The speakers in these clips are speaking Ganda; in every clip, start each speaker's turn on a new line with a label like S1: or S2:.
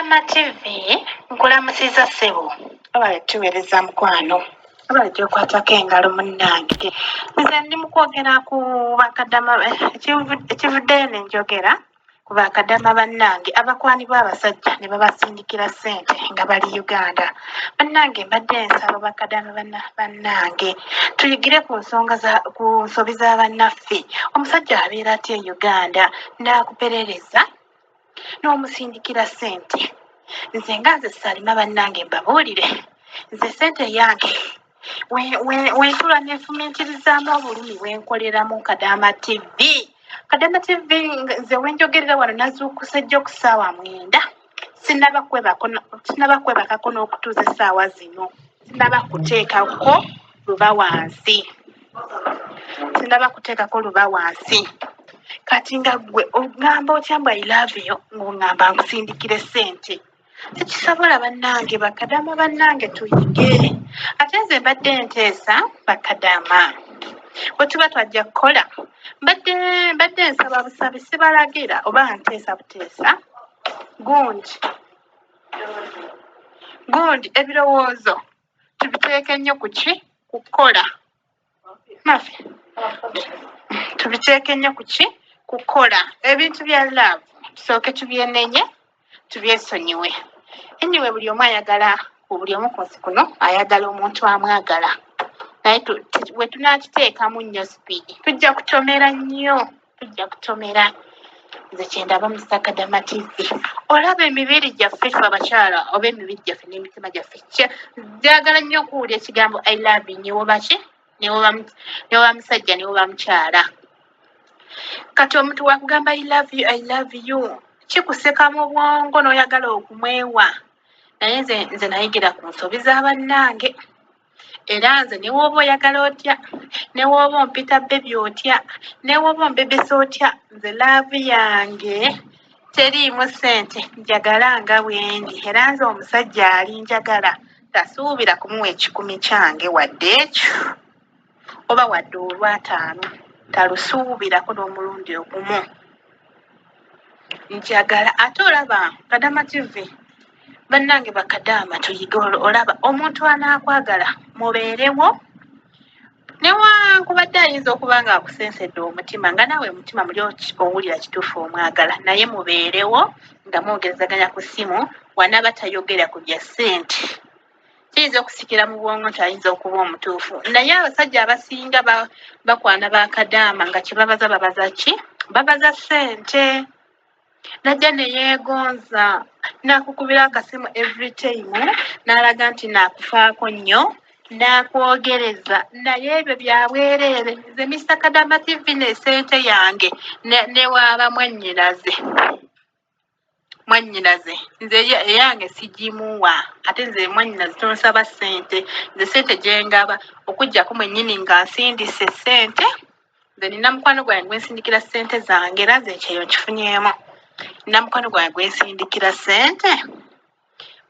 S1: Kadama TV nkulamusiza ssebo webale tuweereza mukwano webale gyokwatako engalo munnange nze ndi mu kwogera ku bakadama ekivuddeyo ne njogera ku bakadama bannange abakwanibwa abasajja ne babasindikira ssente nga bali Uganda bannange mbadde nsaba bakadama bannange tuyigire ku nsonga za ku nsobi za bannaffe omusajja abeera atya e Uganda n'akuperereza n'omusindikira ssente nze nga nze Salima bannange mbabuulire nze ssente eyange wentula nefumintirizaamu obulumi bwenkoleramu Kadaama TV Kadaama TV nze wenjogerera wano nazuukuse jjo ku ssaawa 9 sinaba kwebakako n'okutuusa essaawa zino sinaba kuteekako luba wansi sinaba kuteekako luba wansi kati nga ggwe ogamba otya mbu I love you ng'ongamba nkusindikire ssente tekisobola bannange bakadama bannange tuyige ate nze mbadde nteesa bakadama bwe tuba twajja kukola mbadde mbadde nsaba busabi sibalagira oba nteesa buteesa gundi gundi ebirowoozo tubiteeke nnyo ku ki kukola mafi tubiteeke nnyo ku ki kukola ebintu bya love tusooke tubyenenye tubyesonyiwe anyway buli omu ayagala buli omu ku nsi kuno ayagala omuntu amwagala naye bwe tunaakiteekamu nnyo sipiidi tujja kutomera nnyo tujja kutomera nze kyendaba Mr. Kadama TV olaba emibiri gyaffe ffe abakyala oba emibiri gyaffe n'emitima gyaffe gyagala nnyo okuwulira ekigambo I love you newoba ki newoba musajja newoba mukyala kati omuntu wakugamba I love you I love you kikuseka mu bwongo n'oyagala okumwewa naye nze nze nayigira ku nsobi za bannange era nze ne wooba oyagala otya ne wooba ompita baby otya ne wooba ombebesa otya nze love yange teriimu ssente njagala nga bwendi era nze omusajja ali njagala tasuubira kumuwa ekikumi kyange wadde ekyo oba wadde olwataano talusuubirako n'omulundi ogumu njagala ate olaba Kadama TV bannange bakadaama tuyige olaba omuntu anaakwagala mubeerewo newankubadde ayinza okuba nga akusensedde omutima nga naawe omutima muli owulira kituufu omwagala naye mubeerewo nga mwogerezaganya ku ssimu wanaba tayogera ku bya ssente kiyinza okusikira mu bwongo nti ayinza okuba omutuufu naye abasajja abasinga bakwana bakadaama nga kyebabaza babaza ki babaza ssente najja ne yeegonza n'akukubira akasimu every time n'alaga nti naakufaako nnyo n'akwogereza naye ebyo bya bwereere nze Mr. Kadama TV n'essente yange newaaba mwannyinaze mwannyinaze nze eyange sigimuwa ate nze mwannyinaze tonsaba ssente nze ssente gyengaba okuggyako mwennyini nga nsindise ssente nze nina mukwano gwange gwensindikira ssente zange era nze ekyeyo nkifunyeemu nina mukwano gwange gwensindikira ssente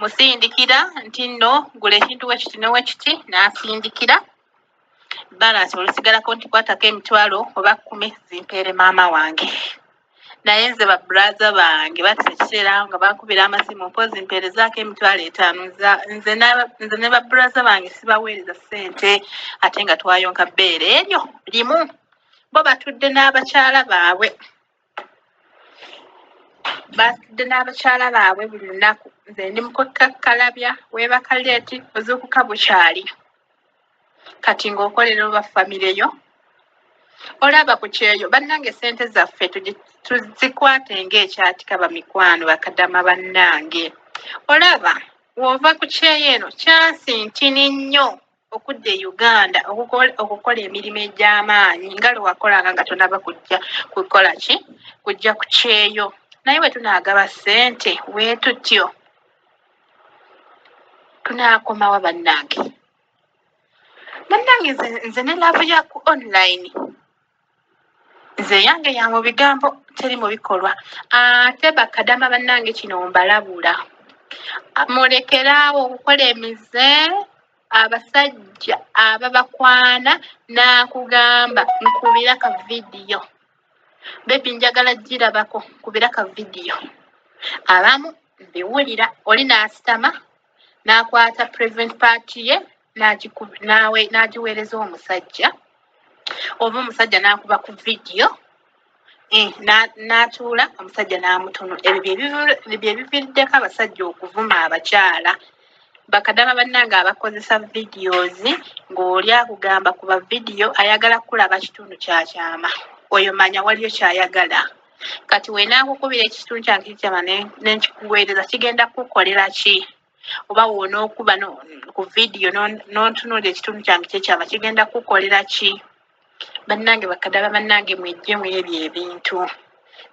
S1: musindikira nti nno gula ekintu wekiti newekiti n'asindikira balance olusigalako nti kwatako emitwalo oba 10 zimpeere maama wange naye nze babulaza bange batusa ekiseera nga bankubira amasimu mpozi mpeerezaako emitwalo 5 nze ne babulaza bange sibaweereza ssente ate nga twayonka bbeere eryo limu bo batudde n'abakyala baabwe batudde n'abakyala baabwe buli lunaku nze ndi mukakkalabya weebaka late ozuukuka bukyali kati ng'okolera oba famire yo olaba ku kyeyo bannange ssente zaffe tuzikwate ng'ekyatika bamikwano bakadama bannange olaba w'ova ku kyeyo eno kyansi ntini nnyo okudda e Uganda okukola emirimu egy'amaanyi nga lwe wakolanga nga tonaba kujja kukola ki kujja ku kyeyo naye bwe tunaagaba ssente weetutyo tunaakomawa bannange bannange nze ne love ya ku online nze yange ya mu bigambo teri mu bikolwa ate bakadama bannange kino mbalabula mulekeraawo okukola emize abasajja ababakwana n'akugamba nkubira ka vidiyo baby njagala girabako nkubira ka vidiyo abamu Mbiwulira oli n'asitama n'akwata prevent part ye n'agiweereza omusajja, oba omusajja n'akuba ku vidiyo eh, n'atuula omusajja n'amutunula. Ebyo bye biviiriddeko abasajja okuvuma abakyala. Bakadama bannange abakozesa videos, ng'oli akugamba kuba vidiyo ayagala kukulaba kitundu kya kyama, oyo manya waliyo kyayagala. Kati wenaakukubira ekitundu kyange kikyama nenkikuweereza, kigenda kukukolera ki? Oba wonookuba ku vidiyo n'ontunuulira ekitundu kyange kyekyama, kigenda kukukolera ki? Bannange bakadama bannange, mwejjemu ebyo ebintu.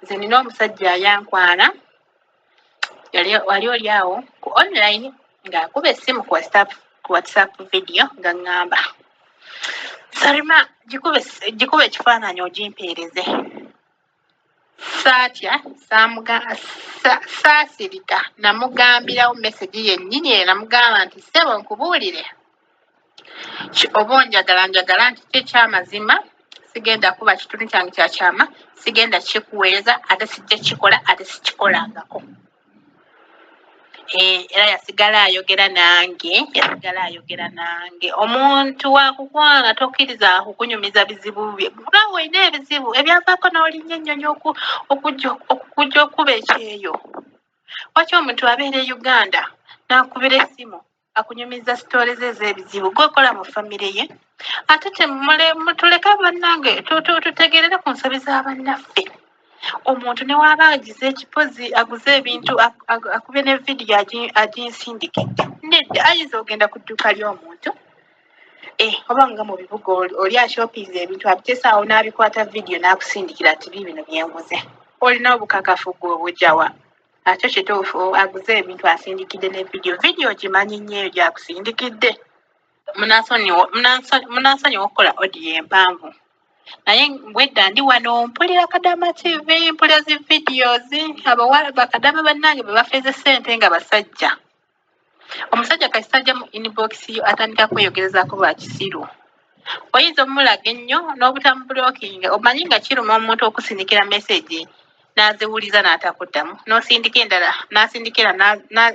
S1: Nze nina omusajja ayankwana, yali wali oli awo ku online ng'akuba essimu ku WhatsApp, ku WhatsApp video, nga ŋŋamba, "Sarima, gikube ekifaananyi ogimpeereze." Saatya, saasirika, namugambirawo message yennyini eyo. Namugamba nti, "Ssebo, nkubuulire, oba onjagala njagala nti ki ekyamazima, sigenda kuba kitundu kyange kya kyama, sigenda kikuweereza, ate sijja kikola, ate sikikolangako." Eh, era yasigala ayogera nange, yasigala ayogera nange. Omuntu wakukwana tokkiriza kukunyumiza bizibu bye. Naawe olina ebizibu ebyavaako n'olinnya ennyonyi okujja okuba ekyeyo. Waki omuntu abeera e Uganda n'akubira essimu akunyumiza sitoole ze ez'ebizibu gweokola mu famire ye? Ate mutuleke bannange, tutegeerere ku nsobi za bannaffe. Omuntu ne waaba agize ekipozi, aguze ebintu, akubye ne vidiyo aginsindikidde, nedda. Ayinza ogenda ku dduuka ly'omuntu, eh, oba nga mu bibuga oli ashopinze ebintu, abiteesaawo n'abikwata vidiyo n'akusindikira ati, "Biibino byenguze." Olina obukakafu gwe obujjawa? Ate kituufu aguze ebintu asindikidde ne vidiyo? Vidiyo gimanyi nnyo eyo gyakusindikidde. Munansonyiwa okukola audio empanvu, naye bwedda ndi wano mpulira Kadama TV, mpulira zi videos abawala bakadama bannange bwe bafeeze ssente nga basajja. Omusajja kasita ajja mu inbox yo, atandika kweyogerezaako lwa kisiru. Oyinza omulaga ennyo n'obutamublockinga. Omanyi nga kiruma omuntu okusindikira message n'aziwuliza n'atakuddamu, n'osindika endala n'asindikira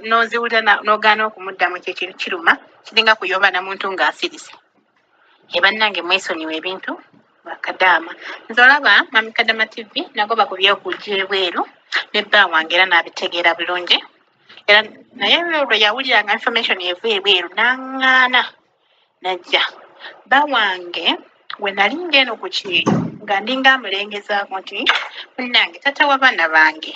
S1: n'oziwulira n'ogaana okumuddamu. Ekyo ekintu kiruma, kiringa kuyomba na muntu ng'asirise. E bannange, mwesonyiwa ebintu bakadaama. Nze olaba Mami Kadama TV nagoba ku byokujja ebweru ne bba wange, era n'abitegeera bulungi. Era naye lwe yawulira nga information eva ebweru, n'aŋŋaana najja. Bba wange we nali ng'eno ku kyeyo nga ndinga amulengezaako nti, "Munnange, tata w'abaana bange,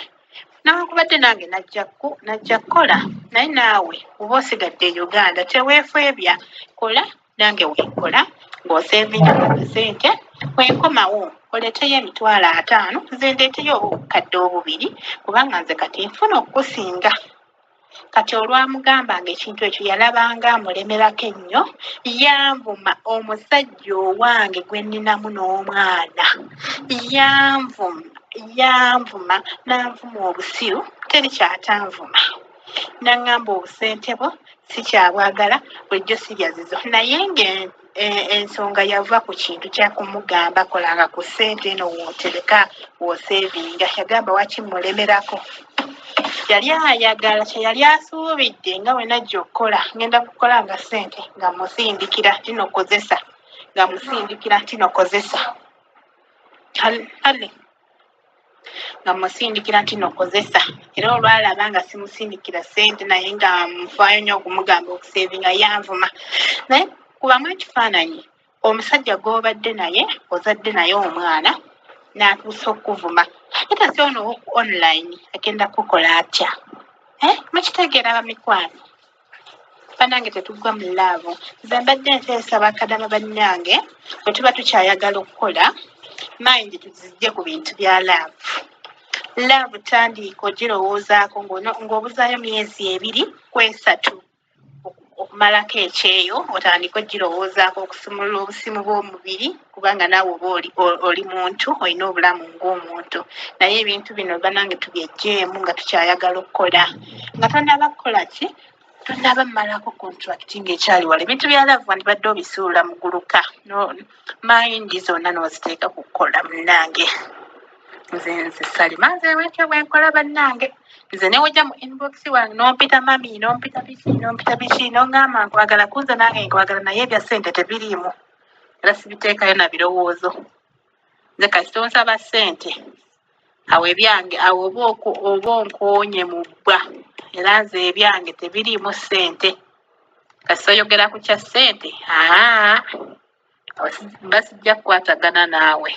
S1: newankubadde nange najja kukola, naye naawe oba osigadde e Uganda teweefwebya, kola nange wenkola ng'osevinga akasente, wenkomawo oleeteyo 50,000, nze ndeeteyo 2000, kubanga nze kati nfuna okukusinga." Kati olwamugambanga ekintu ekyo, yalabanga amulemerako ennyo, yanvuma. Omusajja owange gwe nninamu n'omwana yanvuma, yanvuma, n'anvuma obusiru, teri kyatanvuma. N'aŋŋamba, "Obusente bwo sikyabwagala, bulijjo sirya zizo." Naye ng'ensonga yava ku kintu kyakumugamba kolanga ku ssente eno wootereka woosevinga. Yagamba waki mulemerako. Yali ayagala kye yali asuubidde nga bwe najja okukola, ngenda kukola nga ssente nga musindikira tino kozesa, nga musindikira tino kozesa, kale nga musindikira nti nokozesa. Era olwalaba nga simusindikira ssente, naye nga nfaayo nnyo okumugamba okusevinga, yanvuma. Naye kubamu ekifaananyi omusajja gw'obadde naye, ozadde naye omwana, n'atuusa okukuvuma. Ate si ono owoku online agenda kukola atya? Eh, mukitegeera bamikwano bannange? Tetugwa mu love. Nze mbadde nteesa bakadama bannange, bwe tuba tukyayagala okukola, mind tuzijje ku bintu bya love. Love tandiika ogirowoozaako ng'obuzaayo myezi 2 ku 3 okumalako ekyeyo, otandike ogirowoozaako okusumulula obusimu bw'omubiri, kubanga naawe oba oli muntu, olina obulamu ng'omuntu. Naye ebintu bino bannange tubyeggyemu nga tukyayagala okukola, nga tonnaba kukola ki, tonnaba mmalako contract ng'ekyali wala. Ebintu bya love wandibadde obisuula muguluka, no mind zonna n'oziteeka ku kukola. Munnange, Nze nze Salima, nze wentyo bwenkola bannange. Nze newojja mu inbox wange nompita mami, nompita biki, nompita biki, nongamba nkwagala, kunze nange nkwagala, naye ebya ssente tebiriimu era sibiteekayo na birowoozo. Nze kasita onsaba ssente, awo ebyange awo oba oba onkoonye mu bbwa, era nze ebyange tebiriimu ssente. Kasita oyogera ku kya ssente, aa, awo mba sijja kukwatagana naawe.